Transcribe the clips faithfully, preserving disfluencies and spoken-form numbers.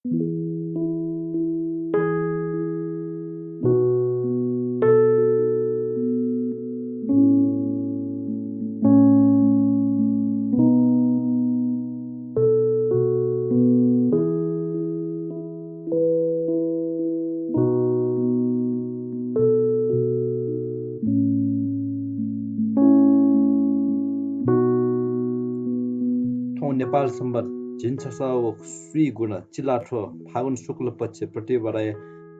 थौं नेपाल संवत् झिंछसः व स्वीगुण चिल्लाथ्व फागुन शुक्ल पक्ष प्रतिपदाया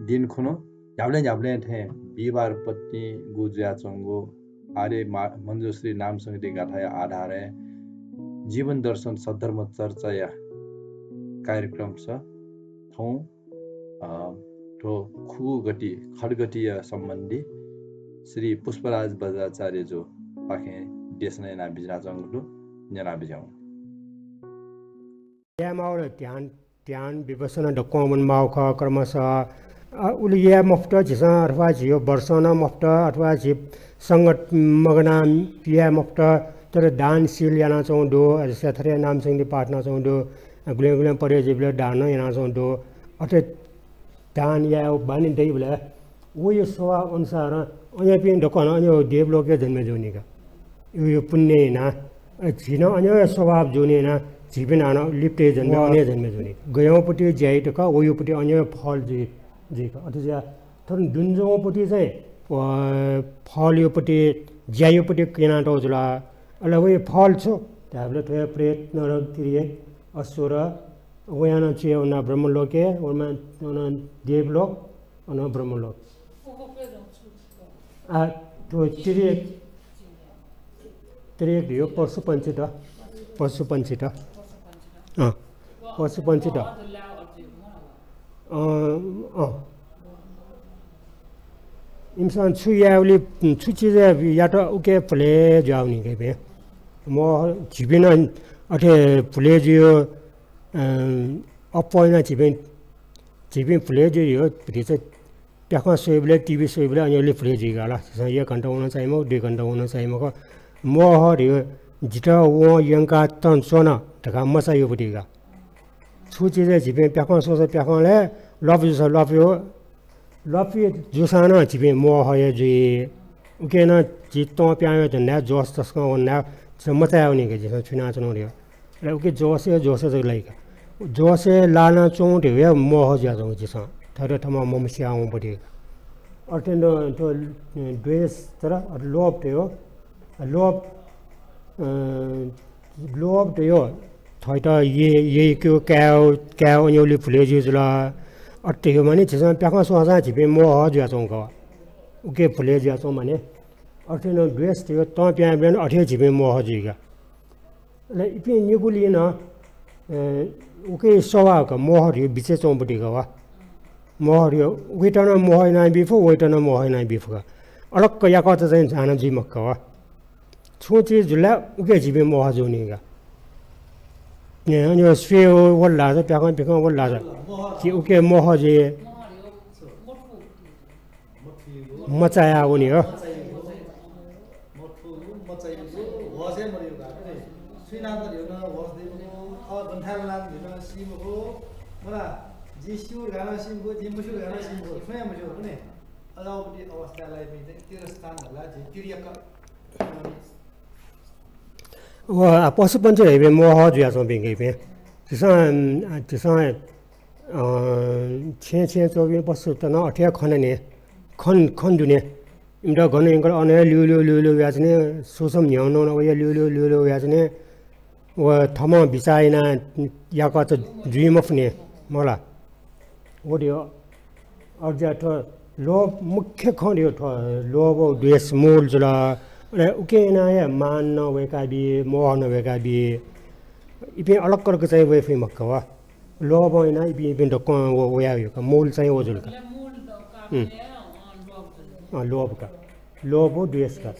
दिं खुन्हु न्ह्याबलें न्ह्याबलें थें बिहिबार पतिंगु जुयाच्वंगु आर्य मा-, मञ्जुश्री नामसंगीति गाथाया आधारय् जीवन दर्शन सद्धर्म चर्चाया कार्यक्रम छ। थौं, अ, थ्व खुगू गति, खड्गतिया सम्बन्धी श्री पुष्पराज बज्राचार्यजुपाखें देशना याना बिज्यानाच्वंगु दु, न्यना बिज्याहुँ। याये माःगु ला ध्यान, ध्यान विपश्यना दक्वं वने माःगु खः क्रमशः। अ, उलि याये मफुत झीसं अथवा झीगु वर्षं नं मफुत अथवा झी संगत मगानाः याये मफुत, तर दान शील यानाच्वंगु दु, अ, जस्तै थथे नामसंगीति पाठ यानाच्वंगु दु, अ, गुलें गुलें पदय् जुइबलय् दान नं यानाच्वंगु दु। अथे दान यायेगु बानी दइबलय् वया स्वभाव अनुसारं अज्याःपिं दक्वं नं अज्याःगु देवलोकय् जन्मे जूनि का। वया पुण्यं यानाः, अ, झी नं अज्याःगु स्वभाव जूनि यानाः झीपिं नं लिपतय् जन्मे, वा। अज्याःगु जन्मे जूनि। गज्याःगुपति ज्यायात का, वयापति अज्याःगु फल जुइ, जुइ का। अथे जुयाः थन दुने च्वंगुपति चाहिँ, अ, फलयापति, ज्यायापति क्यनातःगु जुल। अले वया फल छु धायेबलय् थ्व हे प्रेत, नरक, तिर्यक, असुर, वयां नं च्वय् वना ब्रह्मलोकय्, वनाः, वनाः देवलोक, अनं ब्रह्मलोक। आ, थ्व तिर्यक, तिर्यक धइगु पशुपंक्षीत, पशुपंक्षीत। अँ, पशुपंक्षीत। अँ, अँ। इमिसं छु यायेबलय्, छु चिज यात उके भुले जुयावनी का इपिं। म झीपिं नं अथे भुले जुइ, अँ, अप्वः यानाः झीपिं, झीपिं भुले जुइ, भतिचा प्याखं स्वइबलय्, टिभी स्वइबलय् अज्याःगुलिं भुले जुइ का ला। झीसं एक घण्टा वन चाहिँ मखु, दुई घण्टा वन चाहिँ मखु। मोह धइगु जितः वं यंकाः च्वन धकाः मचाःगुपति का। छु चिजय् झीपिं प्याखं स्वःसा प्याखं लय्, ल्वापु जूसा ल्वापु, ल्वापु जूसां नं झीपिं मोह हे जुइ। उके नं झी तं प्याहां वये धुन धाये, जोश तसकं वन धाये, झीसं मचायावनी का, झीसं छु यानाच्वनागु धइगु। अले उके जोशय्, जोशय् जक लाइ का। जोशय् लानाच्वंगु धइगु हे मोह जुयाच्वंगु झीसं। थथे थम्हं मम्हस्यावंपति का। अथे नं थ्व द्वेष, तर लोभ धइगु, लोभ, अ, लोभ धइगु थःत ये-, यय्केगु, कायेगु, कायेगु अज्याःगुलिं भुले जुइ जुल। अथे धइगु माने झीसं प्याखं स्वःसां झीपिं मोह जुयाच्वंगु का। उके भुले जुयाच्वंगु माने। अथे नं द्वेष धइगु तं प्याहां वयेबलय् नं अथे झीपिं मोह जुइ का। अले इपिं निगुलिं नं, अ, उके स्वभाव का, मोह धइगु बिचय् च्वंपति का वा। मोह धइगु उकेत नं मोह यानाबी फु, वयात नं मोह यानाबी फु का। अलग याकःचा चाहिँ हानं जुइ मखु का वा। छुं चिज जुल ला उके झीपिं मोह जूनि का। ने, ने, स्वये वल धाःसा, प्याखं पिखं वल धाःसा, कि उके मोह जुइ। मचायावनी हो। व, आ, पशुपंक्षी धइपिं मोह जुयाच्वंपिं का इपिं। झीसं, अ, झीसं, अ, छेँय् छेँय् च्वंपिं पशुत नं अथे हे खने नि, खन, खने दु नि। इमित गन यंकल अन हे ल्यूल्यू ल्यूल्यू वयाच्वनी, सुसं न्ह्यःने नं वया ल्यूल्यू ल्यूल्यू वयाच्वनी। व थःम्हं बिचाः यानाः याकःचा जुइ मफुनि मला। व धइगु अज्याः थ्व लोभ मुख्य खँ धइगु थ्व लोभ व द्वेष मूल जुल। अले उके यानाः हे मान नं वय्काबी, मोह नं वय्काबी। इपिं अलग अलग चाहिँ वये फइ मखु का वा। लोभं यानाः इपिं, इपिं दक्वं व, वया वइ का। मूल चाहिँ व जुल का। अँ, लोभ का। लोभ व द्वेष का।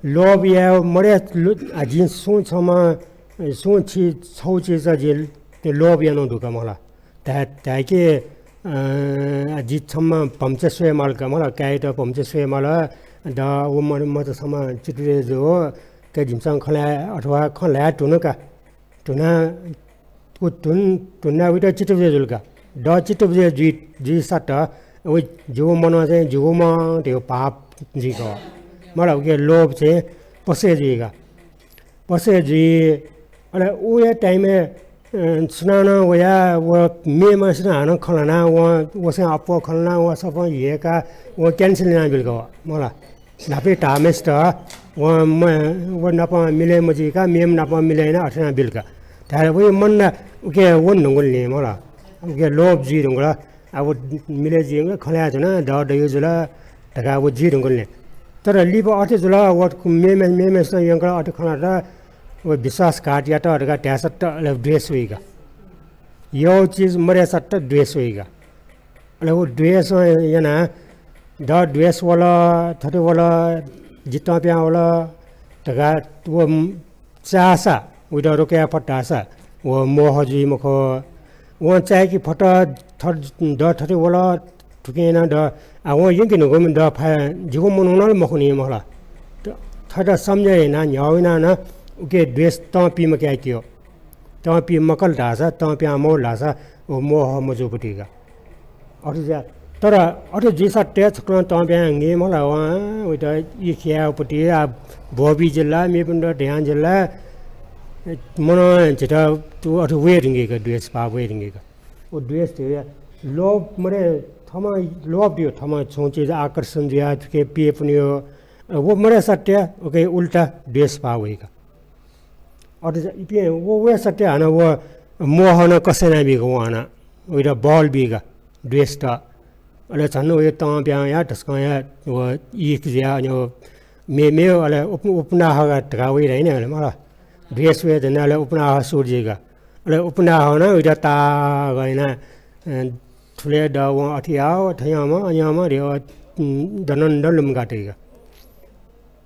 लोभ याये मरे लो-, आ, जिं सुं छम्ह, सुं छि छौ चिज जिं लोभ यानागु दु का मला। धाये, धायेकि, अ, जि छम्ह भम्चा स्वये माल का मला, कायेत भम्चा स्वये माल, द व म-, मत छम्ह चित्तबज्या जु हो, का जिमिसं खँ ल्हाये अथवा खँ ल्हाये धुन का। धुना, व धुन, धुना वइत चित्तबज्या जुल का। दः चित्त बुझे जुइ, जुइसात, व जिगु मनं चाहिँ जिगु मं धयो भाव जुइक। मला उके लोभ चाहिँ पसे जुइक। पसे जुइ, अले उया time-य्, अ, सुनानं वया, व मेम्हसिनं हानं खँ ल्हाना, व, वसं अप्वः खँ ल्हाना, व सफं हेका, व cancel यानाबिलक व, मला। न्हापि धाःम्हसित व म-, व नाप मिले मजुइका, मेम्ह नाप मिले याना अथे यानाबिलक। धायेला वया मन ला उके वन धुंकल नि, मला। उके लोभ जुइ धुंकल। अब मिले जुइक खँ ल्हाये धुन, दः दयु जुल धकाः व जुइ धुंकल नि। तर लिपा अथे जुल, व मेम्ह-, मेम्हसिनं यंकल अथे खँ ल्हात, व विश्वासघात यात धकाः धायेसात अले द्वेष वइक। यःगु चिज मदयेसात द्वेष वइक। अले व द्वेषं यानाः, दः द्वेष वल, थथे वल, जि तं पिहां वल धकाः व चाःसा, वइत रोके याये फत धाःसा, व मोह जुइ मखु। वं चाय्‌के फत, थ-, दः थथे वल, थुकिं यानाः दः, आ, वं यंके न्हूगु दः फा-, जिगु मनूनं ला मखुनि मला। त-, थथे सम्झे यानाः न्ह्यः वयाः नं उके द्वेष तं पी मकाय्‌केगु। तं पी मकल धाःसा, तं पिहां मवल धाःसा, व मोह मजूपतिक। अथे जुया, तर अथे जुइसात छकलं तं पिहां न्हूगु मला, वं वइत इख यायेगुपति, आ, ब्वःबी जुल ला, मेपिन्त धयां जुल ला, मनं झीत अथे वये धुंकल, द्वेष भाव वये धुंकल। व द्वेष धया, लोभ मदये, थःम्हं लोभ धयो, थःम्हं छुं चिज आकर्षण जुयाः थुके पिये फुनेगु, व मदयेसात उके उल्टा द्वेष भाव वइक। अथे जुया इपिं व वयेसात हानं व मोहं कसे यानाबीक वं हानं वइत बल बीक द्वेषत। अले झन वया तं पिहां या, तसकं या, व इख जुया, अनि व मे-, मे-, अले उप-, उपनाह धकाः वइ धाइ नि, अले मला। द्वेष वये धुन अले उपनाह सुरु जुइक। अले उपनाहं नं वइत ताःक यानाः, अ, थुलय् दः वं अथे याः, थयंम्ह, अयंम्ह धयो, उम्, दनन्दन लुमंका तइक।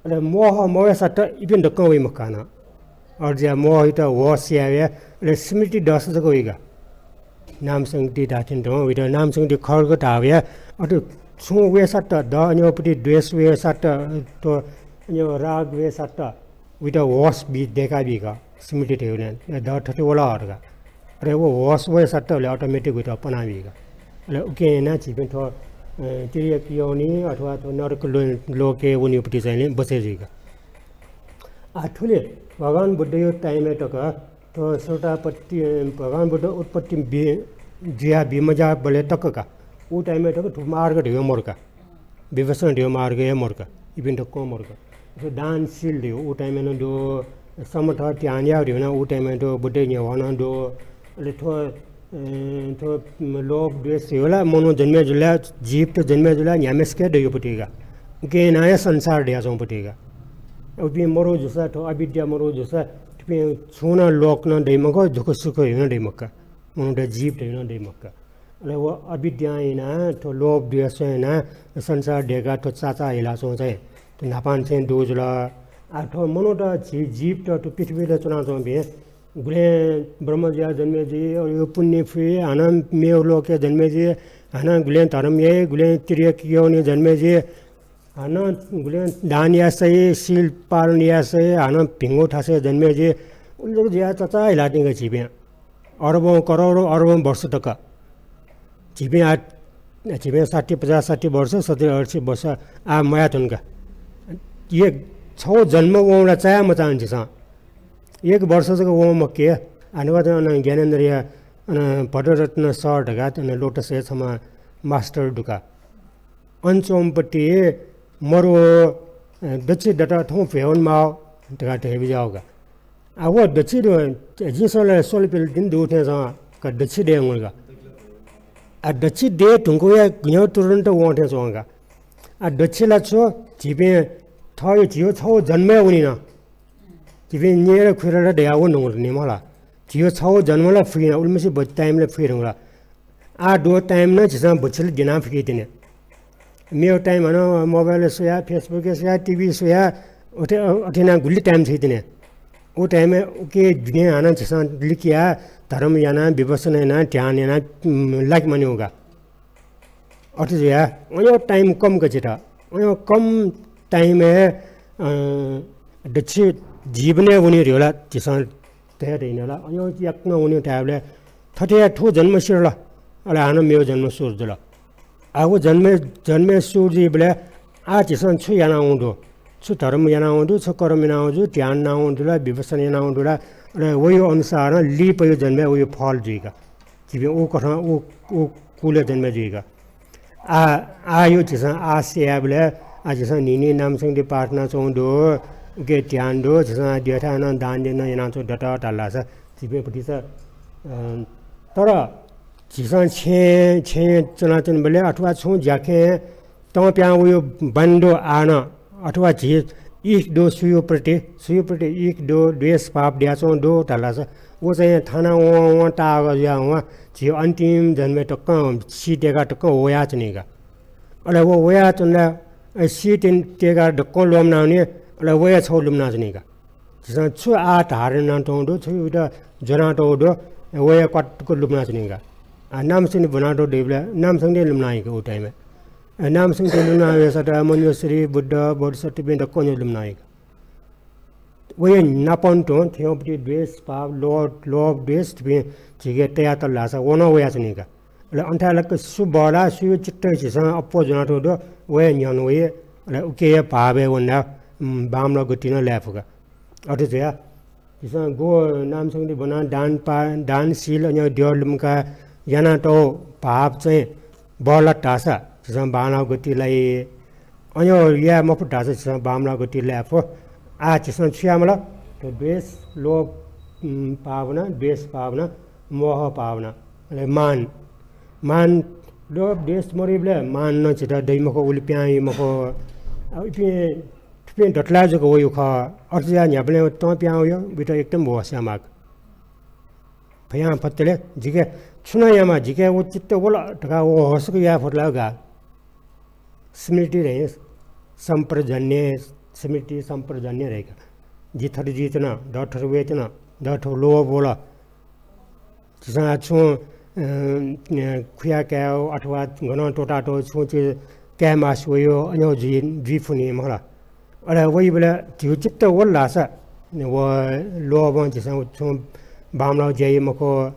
अले मोह मवयेसात इपिं दक्वं वइ मखु हानं। अथे जुया मोहयात होश याये वया, अले स्मृति दःसा जक वइक। नाम संगति धाःथें तुं वइत नाम संगति खःगु धाः वया, अथे छुं वयेसात दः, अन्योपति द्वेष वयेसात, थ्व अन्यो राग वयेसात वइत होश बी, दय्‌का बीक, स्मृति धयो नं, दः थथे वल धकाः। अले व होश वयेसात अले automatic वइत पना बीक। अले उके यानाः झीपिं थ्व, अ, तिर्यक योनि अथवा थ्व नरक लो-, लोके वनीपति चाहिँ नि बचे जुइक। आ, थुलि भगवान बुद्धयो time-य् तक थ्व श्रोतापत्ति, अ, भगवान बुद्ध उत्पत्ति बी, जुया बीमज्याःबलय् तक का। उ time-य् तक थ्व मार्ग धयो मरु का। विपश्यना धयो मार्ग हे मरु का। इपिं दक्वं मरु का। थ्व दान शील धयो उ time-य् नं दु, समथ ध्यान याः धयो नं उ time-य् दु, बुद्धया न्ह्यवः नं दु। अले थ्व, अ, थ्व लोभ द्वेष धयो ला मनू जन्मे जुल ला, जीवत जन्मे जुल ला, न्ह्याम्हसिके धयोपति का। उके यानाः हे संसार धयाच्वंपति का। उपिं मरु जूसा, थ्व अविद्या मरु जूसा, थुपिं छुं नं लोक नं दइ मखु, दुःख सुख धयो नं दइ मखु का। मनूत जीवत धयो नं दइ मखु का। अले व अविद्यां यानाः, थ्व लोभ द्वेषं यानाः संसार दय्‌काः थ्व चाचाः हिलाच्वं चाहिँ, थ्व न्हापां चाहिँ दु जुल। आ, थ्व मनूत झी जीवत थ्व पृथ्वीइ च्वनाच्वंपिं गुलिं ब्रह्म जुयाः जन्मे जुइ, अले पुण्य फुइ, हानं मेगु लोकय् जन्मे जुइ, हानं गुलिं धर्म याइ, गुलिं तिर्यक योनिइ जन्मे जुइ, हानं गुलिं दान यासें, शील पालन यासें, हानं भिंगु थासय् जन्मे जुइ। उलि जक जुयाः चाचाः हिलातिनि का झीपिं। अरबौं करोडौं अरबौं वर्ष तक। झीपिं आ, झीपिं साठी, पचास, साठी वर्ष, सत्तरी, असी वर्ष आ मयातुन का। एक छगू जन्म वंगु ला चायाः मचाःनि झीसं। एक वर्ष जक वं मखु का। आ, नुगः अन ज्ञानेन्द्रया, अन भट्टरत्न सर धकाः, अन लोटसय् छम्ह master दु का। अन च्वंपति मरु, अ, दच्छि दत थौं भ्वय् वनेमाः धकाः धयाबिज्याःगु का। आ, व दच्छि दु, जिं स्वल, स्वल पिल दिन दु थें च्वं का, दच्छि दयेधुंकल का। आ, दच्छि दये धुंकूया न्ह्यः तुरुन्त वं थें च्वं का। आ, दच्छि ला छु, झीपिं थःगु झीगु छगू जन्मय् वनी नं। झीपिं न्येर खुइर ला दयाः वने धुंकल नि मला। झीगु छगू जन्म ला फुइ नं, उलिमछि ब-, time ला फुइ धुंकल। आः दुगु time नं झीसं बच्छि ला द्यना फुइके तिनि। मेगु time हानं mobile स्वयाः, Facebook स्वयाः, TV स्वयाः, अथे, अथे यानाः गुलि time छ्वइ तिनि। उ time-य् उके दुने हानं झीसं लिकयाः धर्म यानाः, विपश्यना यानाः, ध्यान यानाः, उम्, लाके मानिगु का। अथे जुयाः अय्‌नं time कम का झीत। अय्‌नं कम time-य्, अ, दच्छि जीवनय् वनी धयो ला झीसं धया दइ नि ला। अय्‌नं याकनं वनी धायेबलय् थथे थ्व जन्म सिधल, अले हानं मेगु जन्म सुरु जुल। आ, व जन्म, जन्म सुरु जुइबलय् आ झीसं छु याना वं दु, छु धर्म याना वं दु, छु कर्म याना वं दु, ध्यान याना वं दु ला, विपश्यना याना वं दु ला, अले वयो अनुसारं लिपायो जन्म वयो फल जुइका। झीपिं उ कथं उ, उ कुलय् जन्म जुइका। आ, आयो झीसं आ स्यायेबलय् आ झीसं न्हिं न्हिं नामसंगति पाठ याना च्वं दु, उके ध्यान दु, झीसं आ द्यःथाय् नं दान देन याना च्वं दत धाल धाःसा झीपिं भतिचा, अ, तर झीसं छेँ, छेँ च्वनाच्वनाबलय् अथवा छुं ज्याखँय् तं प्यां वयो बानी दु आः नं, अथवा झी इख दु सुयो प्रति, सुयो प्रति इख दु, द्वेष भाव दयाच्वं दु धाल धाःसा, व चाहिँ थाना वं, वं ताःगः जुया वं, झी अन्तिम जन्मय् तकं सी तेका तकं वयाच्वनीका। अले व वयाच्वन ला, अ, सी तेन-, तेका दक्कं ल्वःमनावनी, अले वया छौ लुमनाच्वनीका। झीसं छु आ धारण यानातःगु दु, छु उइत ज्वनातःगु दु, वया क्वातुक लुमनाच्वनीका। आ, नामसंगति ब्वनातःगु दइबलय् नामसंगति लुमनाइका उ time-य्। अ, नामसंगति लुमना वय्‌सात मञ्जुश्री, बुद्ध, बोधिसत्वपिं दक्कं लुमनाइका। वया नापं तुं थ्यंपति द्वेष, भाव, लोभ, लोभ, द्वेष थुपिं झीके तयातल धाःसा व नं वयाच्वनीका। अले अन्थाय् लाक्क सु बहला, सुयो चित्त झीसं अप्वः ज्वनातःगु दु, वया न्ह्यःने वइ, अले उके हे भावय् वनाः, उम्, बांमलाः गति नं लाये फुका। अथे जुयाः झीसं गु नामसंगति ब्वनाः दान पा-, दान, शील, अन द्यः लुमंकाः यानातःगु भाव चाहिँ बहला धाःसा झीसं बांमलाः गति लाइ। अन याये मफु धाःसा झीसं बांमलाः गति लाये फु। आः झीसं छु यायेमाल? थ्व द्वेष, लोभ, उम्, पाः वना, द्वेष पाः वना, मोह पाः वना, अले मान। मान, लोभ, द्वेष मरुइबलय् मान नं झीत दइ मखु, उलि प्यां वइ मखु। अ, इपिं, थुपिं दतलाय् जक वइगु खः। अथे जुयाः न्ह्याबलें तं प्यां वइ, उइत एकदम होश यायेमाः। फयांफतले जिके छु नं यायेमाः, जिके व चित्त वल धकाः व होशक याये फत ला का। स्मृति धइ, सम्प्रजन्य, स्मृति सम्प्रजन्य धइका। जि थथे जुइच्वना, द थथे वय्‌च्वना, द थ्व लोभ वल। झीसं छुं, अ, खुया काये अथवा गनं त्वःतातःगु छुं चिज काये मास्ति वइ, अन जुइ, जुइ फुनि मखु ला। अले वइबलय् झीगु चित्त वल धाःसा, व लोभं झीसं छुं बांमलाःगु ज्या याइ मखु,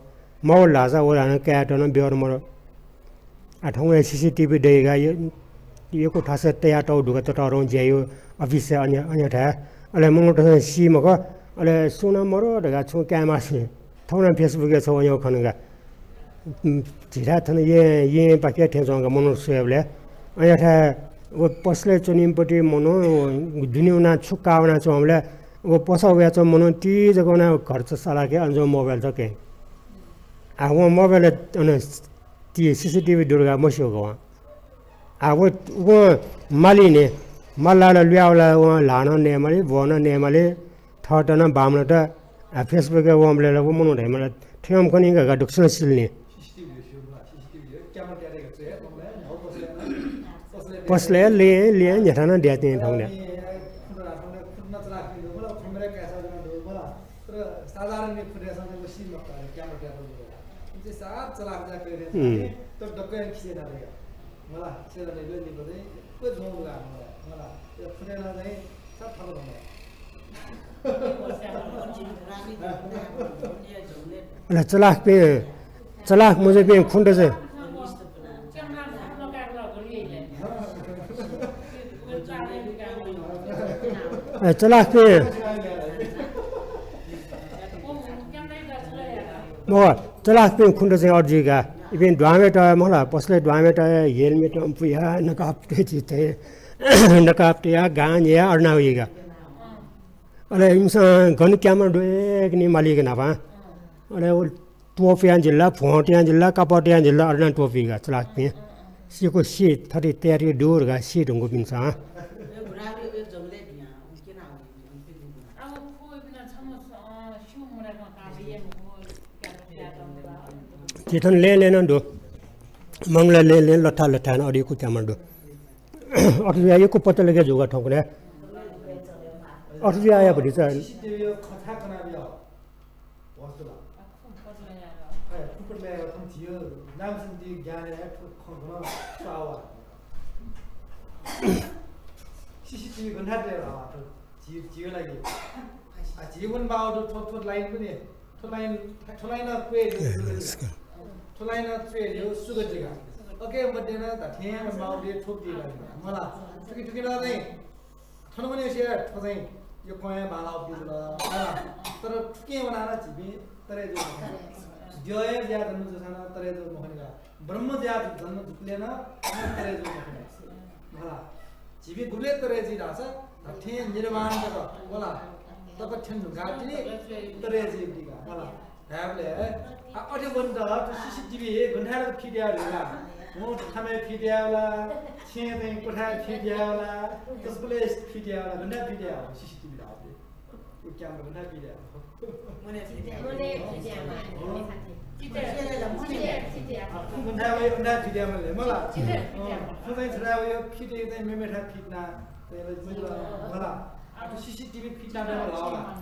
मवल धाःसा व हानं कायेत नं ब्यवत मदु। आ, थौं हे CCTV दइगु, य-, यक्व थासय् तयातःगु दुगु ततःधंगु ज्या याइगु office-य् अन, अन थाय्। अले मनूतय्‌सं सी मखु, अले सुं नं मरु धकाः छुं काये मास्ति। थौं नं Facebook-य् छगू अन खन का। उम्, झीथाय् थन येँ, येँपाखे थें च्वंगु मनूत स्वयेबलय् अन थाय् व पसलय् च्वनीम्ह पति मनू दुने वनाः छु काः वनाच्वंबलय् व पसः वयाच्वंम्ह मनू ति जक वनाः घर्च सलाके अन च्वंम्ह mobile जक। आ, वं mobile अन ति CCTV दु धकाः मस्यू का वं। आ, व, वं माली नि, माल ला ल्हुयावल, वं ल्हाः नं नये माली, ब्वः नं नये माली, थःत नं बांमलात, आ, Facebook-य् वंबलय् ला व मनू धइम्ह ला थ्यंम्ह खनी का, दुःखसिनं सिल नि। पसलय् लँय्, लँय् न्ह्याथाय् नं दयाच्वनी थौंकन्हय्। तर साधारण अले चलाखपिं, चलाख मजुपिं खुन्त चाहिँ। ए, चलाखपिं। मखु, चलाखपिं खुन्त चाहिँ अथे जुइ का। इपिं दुहां वयेत मखु ला, पसलय् दुहां वयेत helmet अन पुयाः, नकाब तयाः, नकाब तयाः, गां न्ह्याः अथे यानाः वइ का। अले इमिसं गन camera दु हे कि नि मालीक न्हापां। अले व टोपी यानादिल ला, भ्वं यानादिल ला, कापड यानादिल ला, अथे यानाः टोपी का चलाखपिं। सीगु सी थथे तयारी दु धकाः सी धुंकूपिन्सं। झी थन लँय् लँय् नं दु। मंगलय् लँय् लँय्, लथाय् लथाय् नं अथे यक्व camera दु। अथे जुयाः यक्व पत्ता लगे जूगु थौंकन्हय्। अथे जुयाः या भतिचा। CCTV गन थाय् तये ला, आ, थ्व झी, झीगु लागि। आ, झी वनेमाःगु दु, थ्व, थ्व line पनि, थ्व line, थ्व line क्वय् दु। लाइन च्वय् ल्यू सुगति का। OK, मध्येनं धाथें माउली ठोक दी लाइन। मला, थुकी थुकी ना चाहिँ थन मने से थो चाहिँ यो कया बाला उपति जुल। मला, तर थुकी वना ना जिबि तरे जो। द्यय ज्या जन्म जुसाना तरे जो मोहन का। ब्रह्म ज्या जन्म जुकले ना तरे जो मोहन। मला, जिबि गुले तरे जी दासा, थें निर्माण तक, मला, तक थें नुगाति तरे जी दिगा, मला। धायेबलय्, आ, अथे वन्त, थ्व CCTV गन थाय् fit याये ला? वं थामय् fit याये ला? छेँय् चाहिँ कोठाय् fit याये ला? तसकले fit याये ला? गन थाय् fit याये ला? CCTV धाःबलय्। उ camera गन थाय् fit याये ला? मने fit याये ला? मने fit याये ला? अँ। चित्त fit याये ला? मने fit याये ला? आ, थ्व गन थाय् वयो, गन थाय् fit याये ला? मला। चित्त fit याये ला? अँ, थ्व चाहिँ छथाय् वयो, fit याये चाहिँ मेमेथाय् fit ना। तैला जुल, मला। आ, थ्व CCTV fit ना दे मला, होला।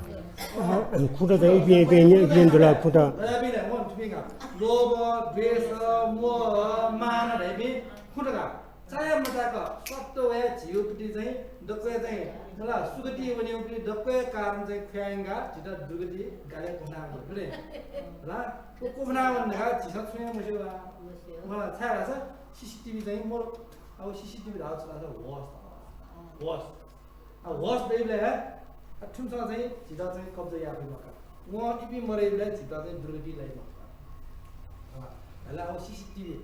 अँ, खुँटा चाहिँ इपिं, इपिं, इपिं दुला खुँटा। दयाबिना, मन थुपिंगा। लोभ, द्वेष, मोह, मान धइपिं खुँटागा। चाया मचाक सत्व वया झीउपति चाहिँ दक्वय् चाहिँ, मला, सुगति वनेउपति दक्वय् कारण चाहिँ खुयाइंगा, झीत दुर्गति गाले कोफना वने। होला? उ कोफना वने धकाः झीसं छुं हे मस्यू वा। मला, छाय् धाःसा CCTV चाहिँ मोर, अब CCTV धाःसा छु धाःसा होस। होस। आ, होस दइबलय्, आ, थुमिसं चाहिँ झीत चाहिँ कब्जा याये फइ मखु। वं इपिं मरइबलय् झीत चाहिँ दुर्गति लाइ मखु। अँ, हला, अब CCTV,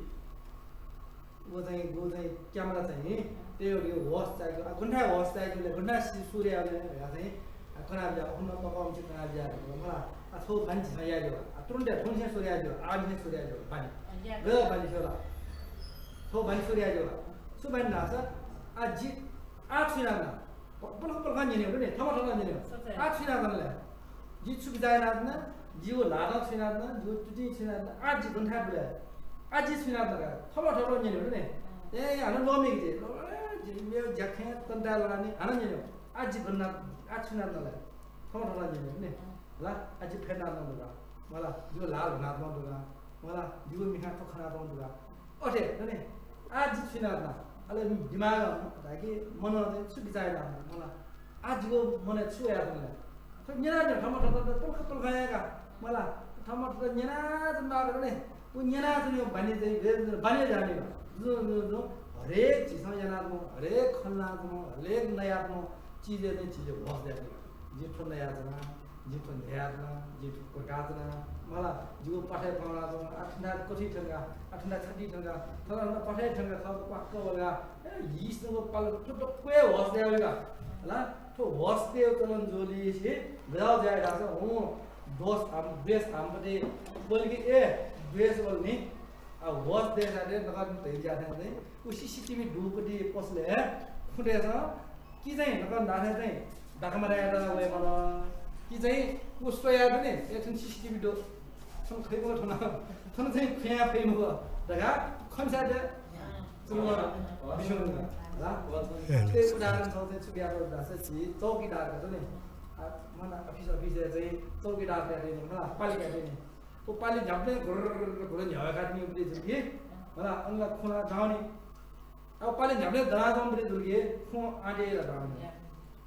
व चाहिँ, व चाहिँ camera चाहिँ, त्यही हो, होस चाहियो। आ, गन थाय् होस चाहियो, गन थाय् सि-, सूर्य आउने, या चाहिँ, आ, कना बिया, उन पकम छि कना बिया, मला, आ, थ्व बानी झीसं यायो, आ, तुरुन्त थ्व निसें सूर्य आयो, आ निसें सूर्य आयो, बानी। ग बानी होला। थ्व बानी सूर्य आयो। छु बानी धाःसा, आ, जि, आ छु याना, प-, पलख पलख न्यने हो नि, थम थम न्यने हो। सच्चै। आ छु याना तन ले? जि छु बिचाः याना तन, जिगु ल्हातं छु याना तन, जिगु तुतिं छु याना तन, आ जि गन थाय् बुले? आ जि छु याना तन का? थम थम न्यने हो नि। अँ। ए, हानं लःमिक जे, ल, ए, जि मेव ज्याखँय् तन्ताय् लानानि, हानं न्यने हो। आ जि गन याना, आ छु याना तन ले? थम थम न्यने हो नि। अँ। ला, आ जि फय् याना तन दुगा। मला, जिगु ल्हाः ल्हुना तन दुगा। मला, जिगु मिखा थ्व खना तन दुगा। अथे, नने, आ जि छु याना तन। अले दिमाग धाकि मन चाहिँ छु बिचाः याना तन। मला, आ जिगु मनय् छु वया तन ले? थ्व न्यना न्यने, थम थम पलख पलख याका। मला, थम थम न्यना तन मार ने। उ न्यना तन बानी चाहिँ, बानी जाने। जु, जु, जु, हरेक झीसं याना तन, हरेक खँ ल्हाना तन, हरेक नया तन चिजय् चाहिँ झीसं होस दयेका। जि थ्व नया तन, जि थ्व न्ह्याः तन, जि थ्व कुर्का तन, मला, जिगु पाथय् पावना तन, आ थुना कथि थंगा, आ थुना छति थंगा, थन थन पाथय् थंगा, खः क्वाक्क वला, ए, यीसंगु पाल थ्व दक्वय् होस दया वय्का। हला, थ्व होस दयेगु चलन जुलिसे गजाव जाये धाःसा, हुँ, दोष हाम, द्वेष हामपति बोल कि, ए, द्वेष बोल नि, आ, होस दयेसा दे, नकतिनि धैज्या थें चाहिँ, उ CCTV दुपति पसलय् खुँटय्‌सं कि चाहिँ नकतिनि धाःथें चाहिँ दाखमराय्‌त वयेमाल, कि चाहिँ उ स्वयाः दुने, ए, थन CCTV दु, थन खइ मखु, थन, थन चाहिँ खुया फइ मखु धकाः खनेसा दे। चुलमा विषय ला। त्यही उदाहरण छ चाहिँ छु बिया धाःसा झी चौकीदार का नि। आ, मन अफिस, अफिसय् चाहिँ चौकीदार का नि, मला, पालिका का नि। उ पालि न्ह्याबलें घुर्र घुर्र न्ह्यावय् काट्ने उपति जुल कि, मला, अनला खुना दाउने। अब पालि न्ह्याबलें दनाच्वंपति जुल कि, खुँ आँटे ला दाउने।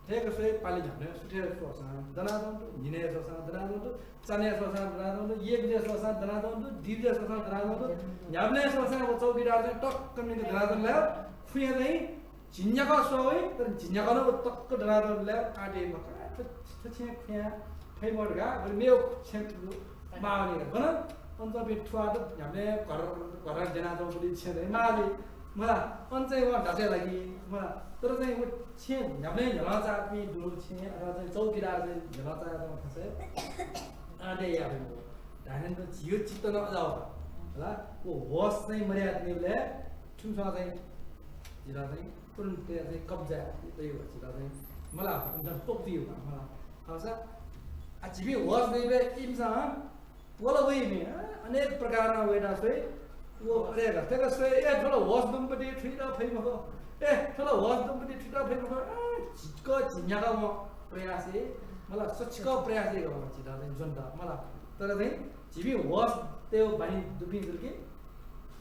थेक स्वइ पालि न्ह्याबलें सुथय् स्वःसां दनाच्वंतु, न्हिनय् स्वःसां दनाच्वंतु, चान्हय् स्वःसां दनाच्वंतु, एक बजे स्वःसां दनाच्वंतु, दुई बजे स्वःसां दनाच्वंतु, न्ह्याबलें स्वःसां व चौकीदार चाहिँ टक्क मिंक दनाच्वन ला, खुँया चाहिँ झिंन्याकः स्वः वइ, तर झिंन्याकः नं व टक्क दनाच्वंतु ला, आँटे मखु, थ्व, थ्व छेँ खुँया फइ मखु धकाः, बरु मेव छेँ माः वनी का। गन? अन च्वंपिं थुवाःत न्ह्याबलें घर्र घर्र द्यनाच्वंगुलिं छेँ चाहिँ माः जुइ। मला, अन चाहिँ वं दासय् लागी, मला। तर चाहिँ व छेँ न्ह्याबलें न्ह्यलं चाःपिं दुगु छेँ, अथवा चाहिँ चौकीदार चाहिँ न्ह्यलं चाःपिं थासय् आँटे याये फइ मखु। धात्थें झीगु चित्त नं अजाः, मला। व होस चाहिँ मदयातनीबलय् थुमिसं चाहिँ झीत चाहिँ तुरुन्त चाहिँ कब्जा याइ, झीत चाहिँ, मला, इमिसं तोक्क याइ, मला। खःसा, आ, झीपिं होस दइबलय् इमिसं वल वइपिं, अ, अनेक प्रकारं वयेत स्वइ, व अनेक, थेक स्वइ, ए, थ्व ला होस दुम्हपति थुइत फइ मखु, ए, थ्व ला होस दुम्हपति थुइत फइ मखु, अ, झिक्क झिंन्याकः वं प्रयास याइ, मला, स्वछिकः प्रयास याइ का वं झीत चाहिँ ज्वनेत, मला। तर चाहिँ झीपिं होस तयेगु बानी दुपिं जुल कि,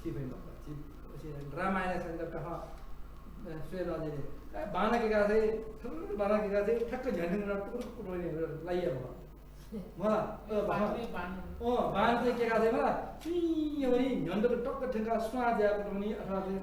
थुइ फइ मखु। झी, झी रामायण संदर्भ कथं, अ, स्वये नं जुइ नि। ए, बांलाक कय्काः चाहिँ, थुर बांलाक कय्काः चाहिँ, ठ्याक्क न्ह्यःने टुक्र टुक्र वने लाइ मखु। मला, अ, बाण, बाण। अँ, बाण चाहिँ के का चाहिँ मला, चुइँ वनी, न्ह्यःने टक्क थ्यंकाः स्वां ज्याय् कुतुं वनी, अथवा चाहिँ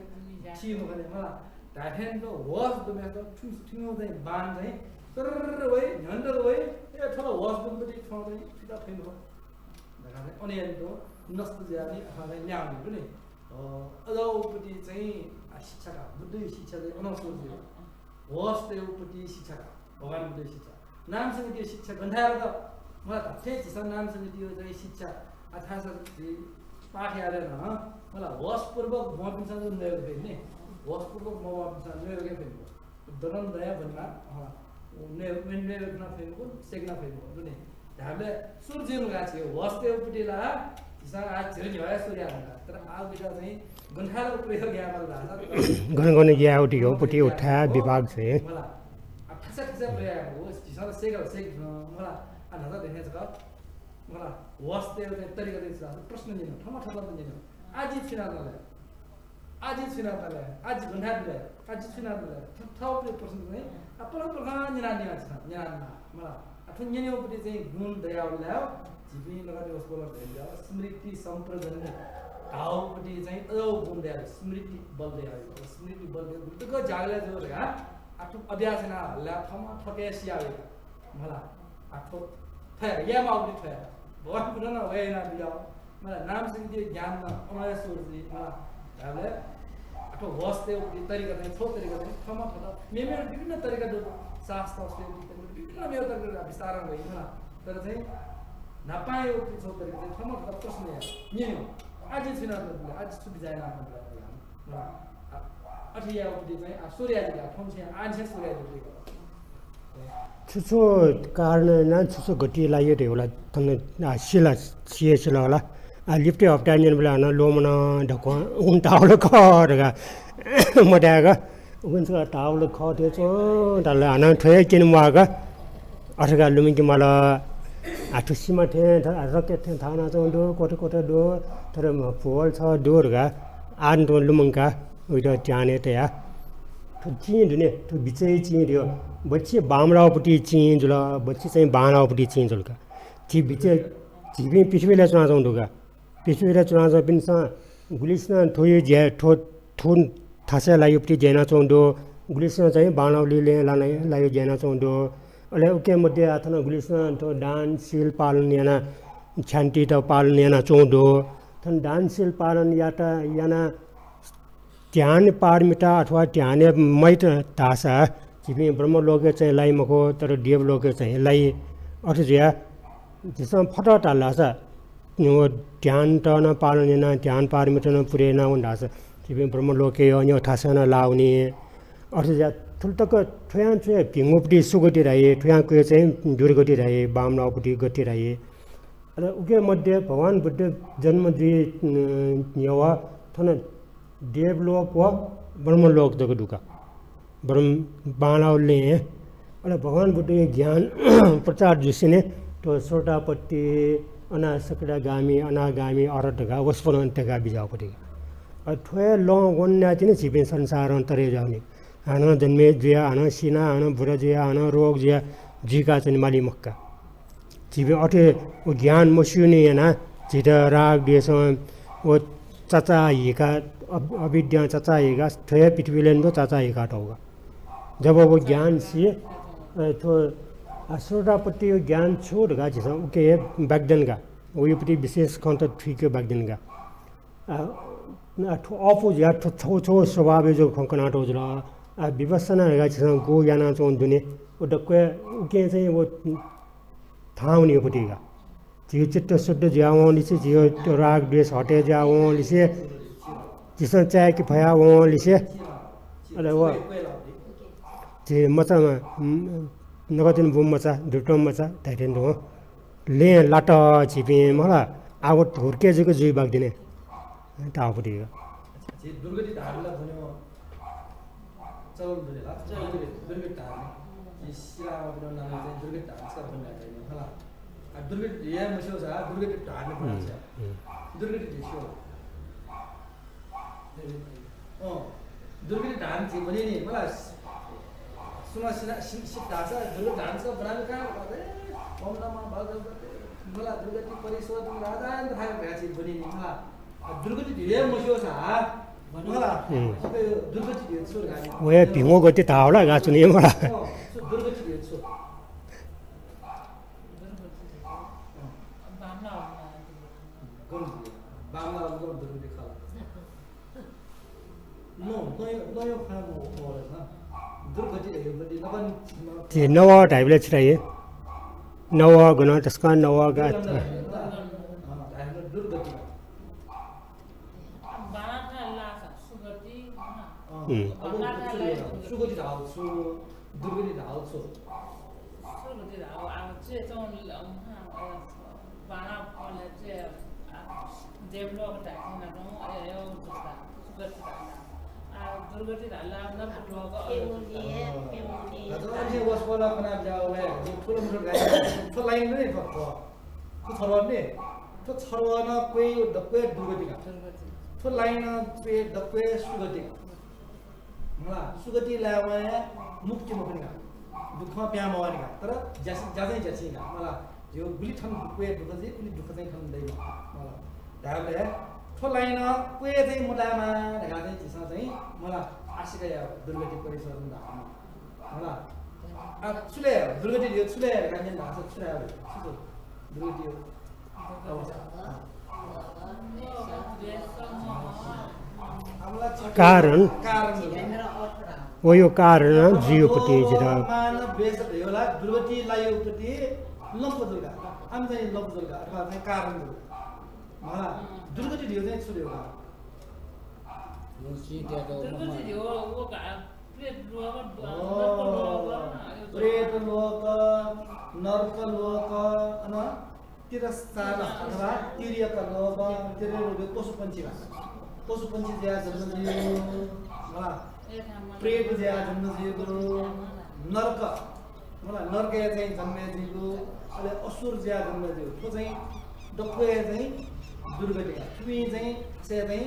छि मखने मला। धायेथें होस दुम्हेसित थुइँ, थुइँ चाहिँ बाण चाहिँ तर्र वइ, न्ह्यःने वइ, ए, थ्व ला होस दुम्हेसित चाहिँ फिता फइ मखु धकाः चाहिँ अन यानातुं नष्ट जुयावनी, अथवा चाहिँ ल्याहां वनी नि। अ, अजावपट्टि चाहिँ, आ, शिक्षा का, बुद्धया शिक्षा चाहिँ अनं सुरु जुइ। होस तयेगुपट्टि शिक्षा का, भगवान बुद्धया शिक्षा। नाम संगीतिया शिक्षा गन थाय् यात? मला धात्थें झीसं नाम संगीतिया चाहिँ शिक्षा, आ, थासय् झी पाठ यायेबलय् नं, मला होसपूर्वक ब्वंपिन्सं जक नयेके फइ नि। होसपूर्वक मब्वंपिन्सं नयेके फइ मखु। दनं दया बनेमा, अँ, नये, नये, नये फइ मखु, सेके नं फइ मखु, दुने। धायेबलय् सुरु जुइ मखु, झी होस तयेगुपट्टि ला झीसं आः झिर न्ह्यः हे सुरु याये धुंकाः। तर आः बिचाः चाहिँ गन थाय् ला प्रयोग यायेमाल धाःसा गन गन यायेगुपट्टि, होपट्टि, उथाय् विभाग चाहिँ। मला। आ, थासय् थासय् प्रयोग याये मखु, झीसं ला सेके ला सेके धुन, मला। आ, न्हाचः धयाथें जक, मला, होस तयेगु चाहिँ तरिका चाहिँ छु धाःसा प्रश्न न्यने, थःम्हं थःत न्यने। आः जि छु यानातल? आः जि छु यानातल? आः जि गन थाय् दु ले? आः जि छु यानातल? थ-, थःपिं प्रश्न चाहिँ, आ, पलख पलखं न्यना, न्यना, न्यना, मला। आ, थ्व न्यनेगुपट्टि चाहिँ गुण दयावल धाःसा, झीपिं नकतिनि वसपोलं धयादिल, स्मृति सम्प्रजन्य धाःगुपट्टि चाहिँ अजावु गुण दयावल, स्मृति बल दयावल। स्मृति बल दयावल, गुरुतुक जागले जो धकाः, आ, थ्व अभ्यास याना हल्ला थःम्हं थःके सिया वइ का। मला, आ, थ्व, थ्व हे, यायेमाःगुपट्टि थ्व हे। भगवान बुद्धं नं वय् यानाबिज्याःगु। मला, नाम संगीतिया ज्ञान नं अनं हे सुरु जुइ, मला, धायेबलय्, आ, थ्व होस तयेगुपट्टि तरिका चाहिँ, थ्व तरिका चाहिँ, थःम्हं थःत, मेमेगु विभिन्न तरिका दु, सास तस तयेगुपट्टि तरिका, विभिन्न मेगु तरिका विस्तारं वइ, मला। तर चाहिँ, न्हापांगुपट्टि थ्व तरिका चाहिँ, थःम्हं थःत प्रश्न याये, न्यने, आः जि छु यानातल, आः जि छु बिचाः यानातल, मला। आ, अथे याःगुपट्टि चाहिँ, आ, सुरु याये जुल, थौंनिसें आःनिसें सुरु याये जुल। छु छु कारणं यानाः छु छु गति लाइ धइगु ला थन, आ, सिल, सिया सिल होला। आ, लिपा हप्ता न्यनेबलय् हानं ल्वःमन धक्वं उकिं धाःगु ला खः धकाः मधाय्क, उकिं छकः धाःगु ला खः थें च्वं धाल, हानं थ्व हे क्यने म्वाःक अथे धकाः लुमंके माल। आ, थ्व सिमा थें थ-, आ, रकेट थें थानाच्वंगु दु, क्वथा क्वथा दु, तर भूगोल छगू दु धकाः आः तुं लुमंकाः वइत ध्यानय् तयाः। थ्व चिं दु नि, थ्व बिचय् चिं दु। बच्छि बांमलाःगुपट्टि चिं जुल, बच्छि चाहिँ बांलाःगुपट्टि चिं जुल का। झी बिचय् झीपिं पृथ्वीलय् च्वनाच्वंगु दु का। पृथ्वीलय् च्वनाच्वंपिन्सं गुलिसिनं थ्व ज्या, थ्व, थ्व थासय् लाइगुपट्टि ज्या यानाच्वंगु दु, गुलिसिनं चाहिँ बांलाःगु लिलय् लाना-, लाइगु ज्या यानाच्वंगु दु। अले उकी मध्ये आः थन गुलिसिनं थ्व दान, शील पालन यानाः क्षान्तित पालन यानाच्वंगु दु। थन दान, शील पालन यात, यानाः ध्यान पारमिता अथवा ध्यानय् मयात धाःसा झीपिं ब्रह्मलोकय् चाहिँ लाइ मखु, तर देवलोकय् चाहिँ लाइ। अथे जुयाः झीसं फत धाल धाःसा व ध्यानत नं पालन यानाः, ध्यान पारमिता नं पुरे यानाः वन धाःसा झीपिं ब्रह्मलोकय् यःगु थासय् नं लाः वनी। अथे जुयाः थुलि तक थ्वयां च्वय् भिंगुपट्टि सुगति धाइ, थ्वयां क्वय् चाहिँ दुर्गति धाइ, बांमलाःगुपट्टि गति धाइ। अले उकी मध्ये भगवान बुद्ध जन्म जुइ, अ, न्ह्यः थन देवलोक व ब्रह्मलोक जक दु का। ब्रह्म-, बांलाःगु लँय्, अले भगवान बुद्धया ज्ञान प्रचार जुसेंलि थ्व सोतापत्ति, अनासकटागामी, अनागामी, अरहत धकाः वसपोलं थ्यंका बिज्याःगुपट्टि का। अ, थ्व हे लँ वनातिनि झीपिं संसारं तरे जुयावनी। हानं जन्मे जुयाः, हानं सिनाः, हानं बुरा जुयाः, हानं रोग जुयाः जुइकाच्वने माली मखु का। झीपिं अथे व ज्ञान मस्यूनिं यानाः झीत राग द्वेषं व चाचाः हीकाः, अव-, अविद्यां चाचाः हीकाः थ्व हे पृथ्वीलय् नं चाचाः हीकातःगु का। जब व ज्ञान सी, अ, थ्व, अ, सोतापत्तिया ज्ञान छु धकाः झीसं उकी हे ब्याकदन का। वयापट्टि विशेष खँ त थुइके ब्याकदन का। आ, आ, थ्व अःपु जुयाः थ्व छगू छगू स्वभावय् जक खँ कनातःगु जुल। आ, विपश्यना धकाः झीसं गु यानाच्वंगु दु नि, व दक्व उकी चाहिँ व थाहां वनीगुपट्टि का। झीगु चित्त शुद्ध जुयावंलिसे, झीगु राग द्वेष हटे जुयावंलिसे, झीसं चाय्के फयावंलिसे, अले व झी मचा, उम्, नकतिनि बूम्ह मचा, दुरुत्तम मचा धाइथें तुं लँय् लात झीपिं मला, आः व हुर्के जक जुइ ब्याकदिने। ताःगुपट्टि का। झी दुर्गति धाःगु ला ब्वनेगु चलन दु नि ला? दुर्गति, दुर्गति धाःगु नि। झी सिलाः वःपिं नामय् चाहिँ दुर्गति धाःगु छकः ब्वने लाइ नि, हला। आ, दुर्गति धयाः मस्यूसा, दुर्गति धाःगु नि ब्वने लाइ। हम्म। दुर्गति धयाः स्यू। अँ, दुर्गति धाःगु झी ब्वने नि, मला। सुनां सिना, सि-, सित धाःसा दुर्गति धाःगु छकः ब्वनागु का, ए, ओम नमः भगवते, मला दुर्गति परिशोधन राजायन्त थाय् भ्याछि बनिनि मला। आ, दुर्गति धिरे मस्योसा, मला। हम्म। अबे दुर्गति धिरे छु गानि। वया भिंगो गति धाःगु ला गाचुनि मला। अँ, छु दुर्गति धिरे छु। दुर्गति धिरे। अँ। बामला होला। गन धिरे। बामला होला दुर्गति खला। नो, नयो, नयो खाना मो-, मोहलस ना। दुर्गति हे गति नबन। ते नवा धाइबले छिराये। नवा गन तस्का नवा गा। दुर्गति। अँ, धाइबले दुर्गति। बाना था लासा सुगति, ना। अँ, हम्म। अब सुगति धाउ छु, दुर्गति धाउ छु। सुगति धाउ, अब चे चौं, अँ, बाना फले चे, आ, देवलोक धाइथिन दं, ए, ए, ओ जुका, सुगति धाला। आ, दुर्गति धाला, नरक लोक, अधोलोक। अँ। अझ अझ वसपोला खना जाओ वे, जे ठुलो मोटो गाई, ठुलो लाइन नै फक्क। थ्व छर्वः ने, थ्व छर्वः नं क्वय् दक्वय् दुर्गति का। दुर्गति। थ्व लाइन नं क्वय् दक्वय् सुगति का। मला, सुगति लाय् वं मुक्ति मखुनि का। दुःखं प्यां मवनि का। तर ज्यासि, ज्या चाहिँ ज्याछि का। मला, यो गुलि थन क्वय् दुःख जुइ, उलि दुःख चाहिँ थन दइ मला। धायेबलय् थ्व लाइन क्वय् चाहिँ मुलाय्मा धकाः चाहिँ झीसं चाहिँ मला आशिका याये दुर्गति परिशोधन धाःगु। होला। आ, छु ले दुर्गति धियो, छु ले गान्यन भाषा छु ले, छु छु दुर्गति धियो। अवस्था। कारण। कारण। वयो कारण जियोपति जित। मानव वेश धियोला दुर्गति लायोपति लम्प दुर्गा। आम चाहिँ लम्प दुर्गा अथवा चाहिँ कारण दुर्गा। होला। दुर्गति धियो चाहिँ छु धियो का। दुर्गति धियो वो का। प्रेत लोक, अँ, नर्क लोक, प्रेत लोक, नर्क लोक, अन तिरस्तान अथवा तिर्यक लोक, तिर्यक लोक पशुपंक्षी का। पशुपंक्षी जुया जन्म जुयो, मला। प्रेत जुया जन्म जुयो, नर्क, मला, नर्कय् चाहिँ जन्म जुयो, अले असुर जुया जन्म जुयो। थ्व चाहिँ दक्वय् चाहिँ दुर्गति का। थुपिं चाहिँ से चाहिँ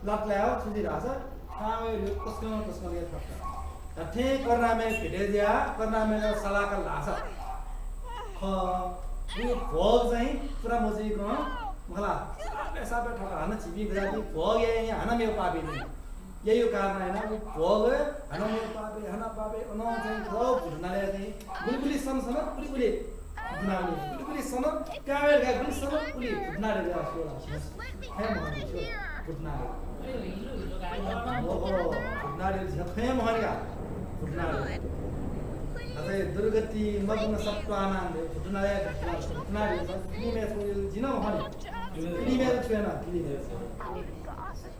लात लायो, छु जुइ धाःसा, थाहां वये धियो तसकं तसकं ले फक्का। धात्थें करुणामय भेटे जुया, करुणामय सालाका ल्हासा। ख, उ भोग चाहिँ पुरा मजुइकं, मला, सापे सापे थका हानं झीपिं गजाति भोग याये हानं मेव पापी नि। ययो कारण याना उ भोग हानं मेव पापे, हानं पापे, अनं चाहिँ थ्व भूतनालय चाहिँ गुलिगुलि सन सन, गुलिगुलि दुनागुलि, गुलिगुलि सन, प्यावे का गुलि सन, उलि भूतनालय गया सोला। हे महनि, भूतनालय। ओ, ओ, भूतनालय झे खया महनि का, भूतनालय। अझै दुर्गति मग्न सत्त्वानां भूतनालय, भूतनालय, फिल्मय् छु जिन महनि। फिल्मय् छु याना, फिल्मय्।